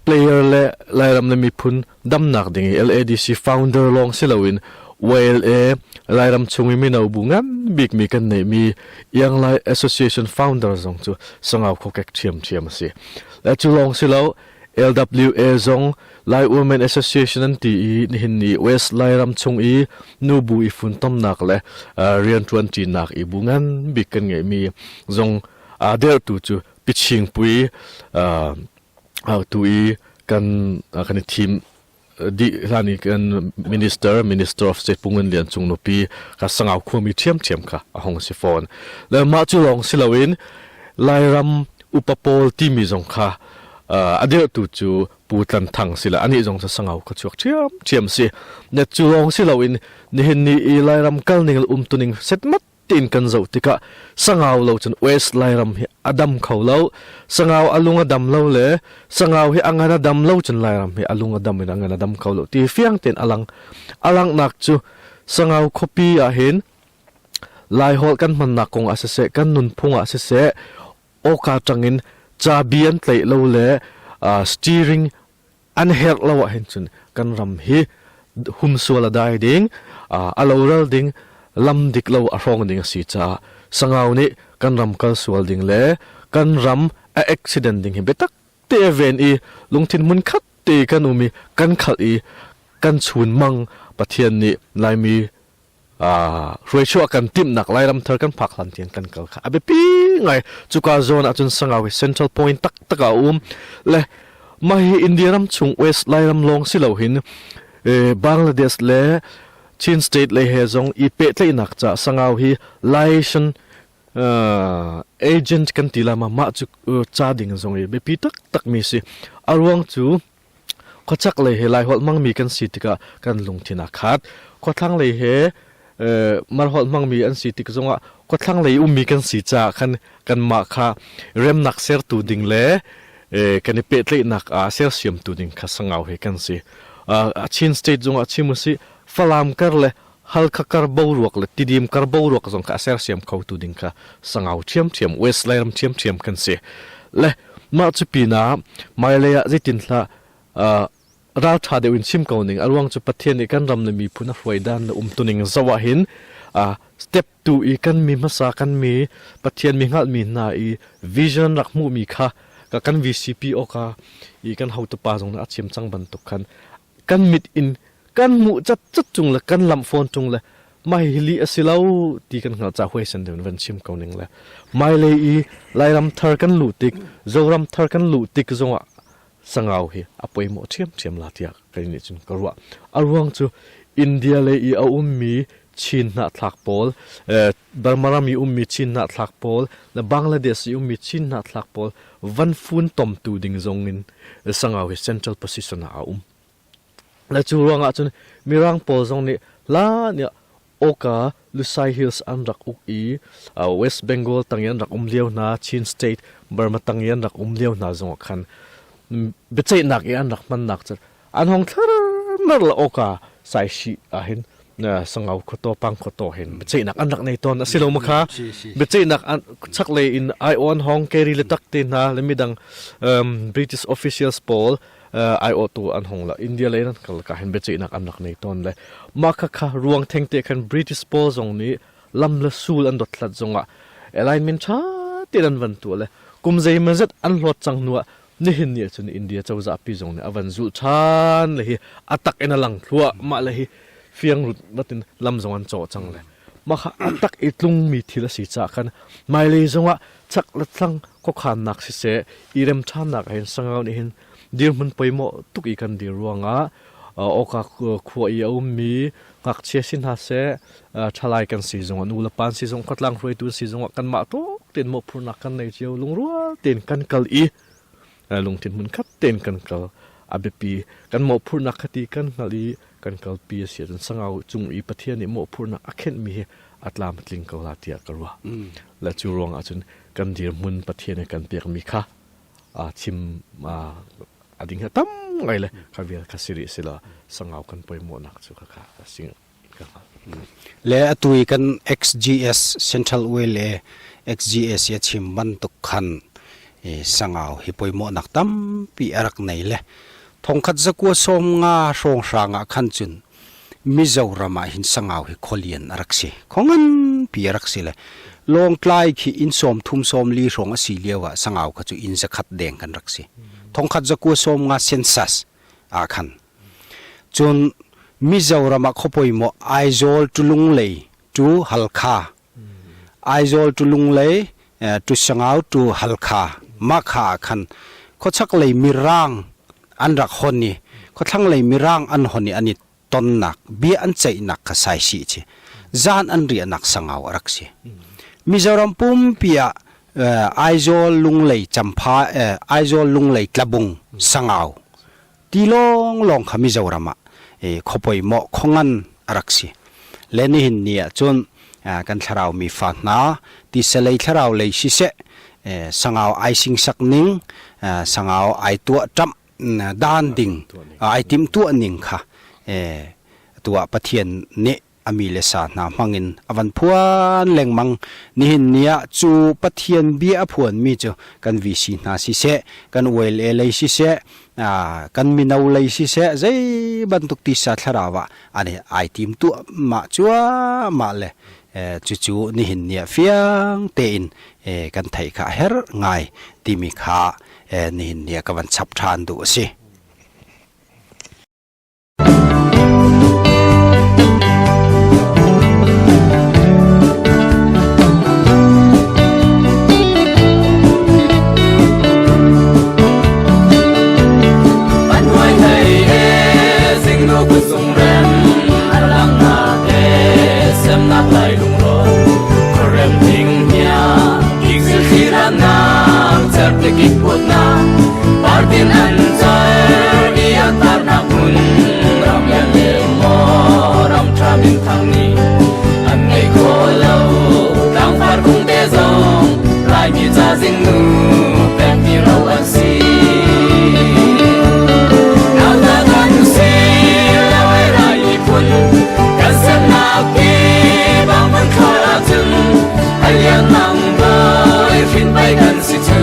player le Lairam le miphun damnak ding i LADC founder lawng si loin YLA Lairam chung i mino bu ngan bikmi kan neihmi Young Lai Association founder zong cu Sangau khuakek ṭhiamṭhiam a si. Le cu lawng si lo LWA zong Lai Women Association an ti i nihin ni West Lairam chung i nubu i funtomnak le rianṭuan ṭinak i bu ngan bik kan ngeihmi zong aa derhtu cu Pichingpui tu i kan kan i thim dih hlan i kan minister minister of state Pung Ngun Lian Cung nupi ka Sangau khuami ṭhiamṭhiam kha a hung si fawn. Le mah cu lawng si loin Lairam upa pawl timi zong kha a dirhtu cu Pu Tlan Thang si le anih zong cu Sangau ka chuak ṭhiamṭhiam si. Ne cu lawng si loin nihin ni i Lairam kal ning le umtuning setmat tiin kan zoh tikah Sangau lo cun West Lairam hi a dam kho lo. Sangau a lung a dam lo le Sangau hi a ngan a dam lo cun Lairam hi a lung a dam in a ngan a dam kho lo ti fiang tein a lang. A langhnak cu Sangau khuapi ah hin Laiholh kan hmannak kong ah siseh, kan nunphung ah siseh, awka ṭang in cabi an tlaih lo le steering an herh lo ahhin cun kan ram hi humsual a dai ding, a loral ding, lam dik lo a hrawng ding a si caah Sangau nih kan ram kal sual ding le kan ram a accident ding hi biatak te a ven i lungthin hmun khat te kan um i kan khalh i kan chun mang Pathian nih Laimi hruaichuah kan timhnak Lairam thar kan phak hlan tiang kan kal kha a biapi ngai. Cuka zawn ahcun Sangau hi central point taktak ah a um. Le mah hi India ram chung West Lairam lawng si lo hin Bangladesh le Chin state lei he zong i pehtlaihnak ca Sangau hi liaison agent kan ti la ma mah cu ca ding zong i biapi taktak mi si. A ruang cu Khuachak lei he Laiholh hmangmi kan si tikah kan lungthin aa khat. Khuathlang lei he Marholh hmangmi an si tik zongah khuathlang lei ummi kan si caah khan kanmah kha remnak sertu ding le kan i pehtlaihnak ah sersiamtu ding kha Sangau he kan si. Chin state zongah chim usih Falam kar le Halkha kar boruak le Tidim kar boruak zong kha a sersiam khotu ding kha Sangau ṭhiamṭhiam West Lairam ṭhiamṭhiam kan si. Le mah cu pinah hmailei ah zeitin hlah ralṭha deuh in chim ko ning. A ruang cu Pathian nih kan ram le miphun a hruai dan le umtuning zoh ah hin step tu i kan mi hmasa kan mi Pathian mi hngalhmi hna i vision rak hmuhmi kha kan VCP awka i kan hotupa zong nih a chim cang bantuk khan kan mit in kan hmuh cat cat cung le kan lamh fawn tung le mai hi li a si lo ti kan hngalh ca huaisen deuh in van chim ko ning le mailei i Lairam thar kan luh tik Zoram thar kan luh tik zongah Sangau hi a poimawh ṭhiamṭhiam la tiah kei nih cun ka ruah. A ruang cu India lei i a ummi Chin hnahthlak pawl, Burma ram i ummi Chin hnahthlak pawl, le Bangladesh i ummi Chin hnahthlak pawl van fun tomtu ding zong in Sangau hi central position ah a um. Le cu ruangah cun Mirang pawl zong nih hlan i Oka Lusai Hills an rak uk i West Bengal tang i an rak um lio hna, Chin State, Burma tang i an rak um lio hna zongah khan biaceihnak i an rak hmannak cu an hong thlarmar la oka Saisih ahhin Sangau khuataw Pang khuataw hin biaceihnak an rak nei tawn a si lo ma kha? Biaceihnak an chaklei in ai-aw an hong Kerry le tak te hna le midang British officials pawl aiawhtu an hong la India lei an kal ka hin biaceihnak an rak nei tawn le mah kha kha ruang theng te khan British pawl zong nih lam le sul an dothlat zongah alignment tha tein an van tuah le kum zeimazat an hlawt cang hnuah nihin ni ahcun India cozah pi zong nih a van zulh ṭhan le hi a tak in a lang thluah mah le hi fiang rut batin lam zong an cawh cang le mah kha a tak i tlungmi thil a si caah khan hmailei zongah chak le thlang khuakhannak siseh i remṭhannak ah hin Sangau nih hin dirhmun poimawh tuk i kan dir ruangah awka khua i a ummi ngakchia si hna seh ṭhalai kan si zongah nu le pa si zong khuatlang hruaitu si zongah kanmah tuk tein mawhphurhnak kan nei cio lungrual tein kan kal i lungthin hmunkhat tein kan kal a biapi kan mawhphurhnak kha ti kan hngalh i kan kalpi a si ahcun Sangau cung i Pathian nih mawhphurhnak a khenhmi hi a tlam a tling ko la tiah ka ruah. Le cu ruang ahcun kan dirhmun Pathian nih kan pekmi kha chim a ding hi tam ngai le kha vial kha si rih sila Sangau kan poimawhnak cu kha kha a si ka hngalh. Le atu i kan XGS Central Oil le XGS i a chim bantuk khan Sangau hi poimawhnak tampi a rak nei le thongkhat zakua sawm nga hrawnghrang ah khan cun Mizoram ah hin Sangau hi khualian a rak si. Khua nganpi a rak si le Lawngtlai khi inn 30 40 hrawng a si lio ah Sangau kha cu inn 100 deng kan rak si. Thongkhat zakua 50 census ah khan. Cun Mizoram ah khuapoi maw Aizawl to Lunglei to Halkha Aizawl to Lunglei to Sangau to Halkha mahkha ah khan khuachak lei Mirang an rak hon i khuathlang lei Mirang an hon i an i tonnak bia an ceihnak kha Saisih ci zan an riahnak Sangau a rak si. Mizoram pumpi ah Aizawl Lunglei Champha Aizawl Lunglei Tlabung Sangau ti lawnglawng kha Mizoram ah khuapoi maw khuangan a rak si. Le nihin ni ah cun kan thlarau mi fa hna tisalei thlarau lei siseh sangau ai singsak ning sangau ai tuah ṭamh dan ding ai tim tuah ning kha tuah Pathian nih a mi le sa hna hmangin a van phuan lengmang. Nihin ni ah cu Pathian bia a phuanmi cu kan VC hna siseh, kan YLA lei siseh, kan mino lei siseh, zei bantuk tisa thlarau ah an ai tim tuahmah cuahmah le cucu nihin ni ah fiang tein kan theih kha a herh ngai timi kha nihin ni ah ka van chap ṭhan duh a si. Partin an char i an tarnak hmun ram lian le maw ram ṭha min thang nih an ngei kho lo tlangfar kung te zong Laimi ca zingnu pekmi ro an si. Nauta kan si lo ai rai miphun kan semnak pi bang man khar ahcun a lian mang bawi hrin pai kan si cu.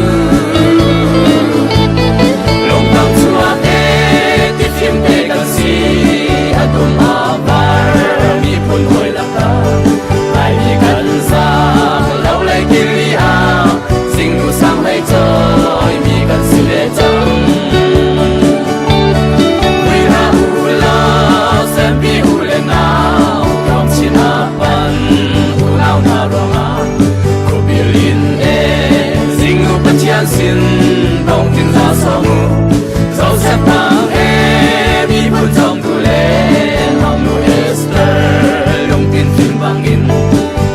Lungtang chuak e tifim te kan si a dum a par miphun hawi lakah Laimi kan zaang lo lei kili ah zingnu sang hlei cawi mi kan si ve cang. Vui hlah u law sempi u le nau tlawng chin ah pan unau hna ruangah khuabil in e zingnu Pathian sin dong tin za sawm u Joseph tang he miphun cawmtu le Hamnu Esther lungtin fim bangin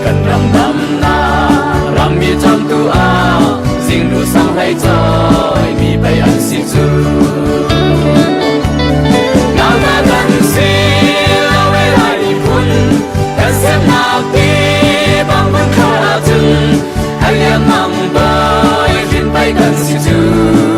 kan ram damnak rammi cawmtu ah zingnu sang hlei cawi mi pei an si cu. Nauta kan si lo e lai miphun kan sem cu.